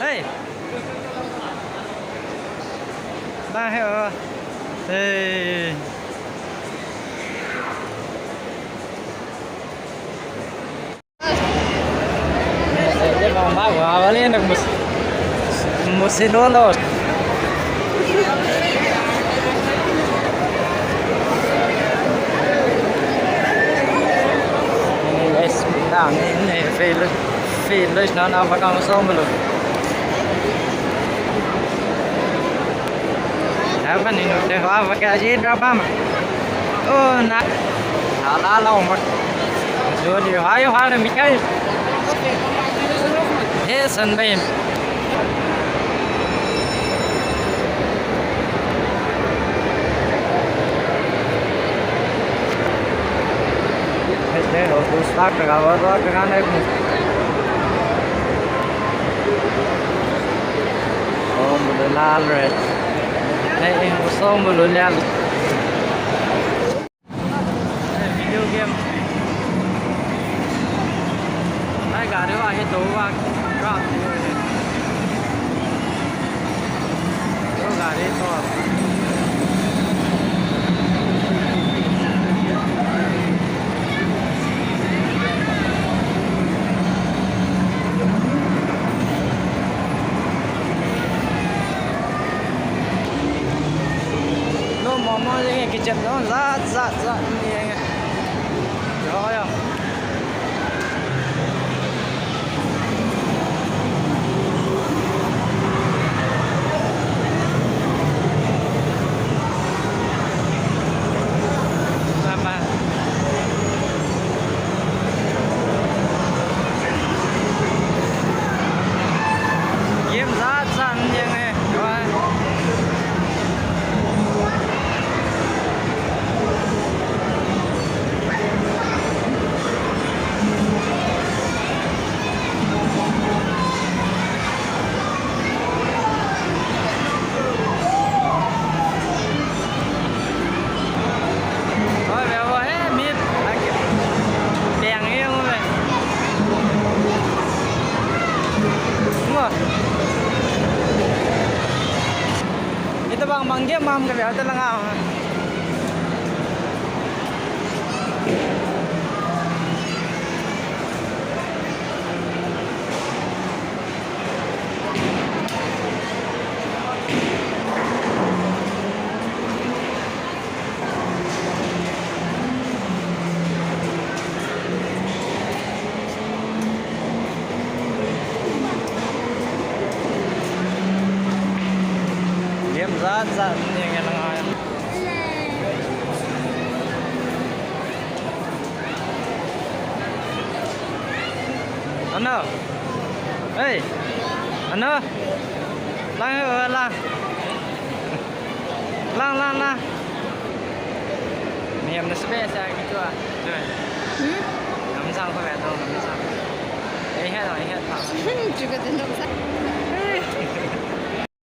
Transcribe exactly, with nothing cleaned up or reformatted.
Hey. Ba he o. Hey. Mama, mama, ni nak mus-, musin dulu. Ini guys, nah, ini, ini, fail, fail, nah, nah, bakal musuh belum. Apa ni, no, deh, apa, kaji drama mah. Oh, na. Na, na, na, umur. Jodi, ayo, ayo, Mikhail. Hey, Sunbeam. Hey, hey, oh, who's back? Hey, hey, Sombulu lal re. Nei, ei, sombulu lal. Video game. Nei, gari va hi to va. Drop. To gari to. No, mama, ye kitchen no, zat, zat, zat, ye. Yo, yo. Game zat zat jeng e. Oi, ve vo, eh, mi, a ki, peng e ong ve. Ngo. Ita bang bang game mam ka ve ta langa. Game zat zat ni ngai na ngai. Ano? Hey! Ano? Lang, lang. Lang, lang, lang. Mihem na sebe sa kitua. Hmm? Namsang ko beto, namsang. Eh, he, eh, he. Chuka tin dong sa.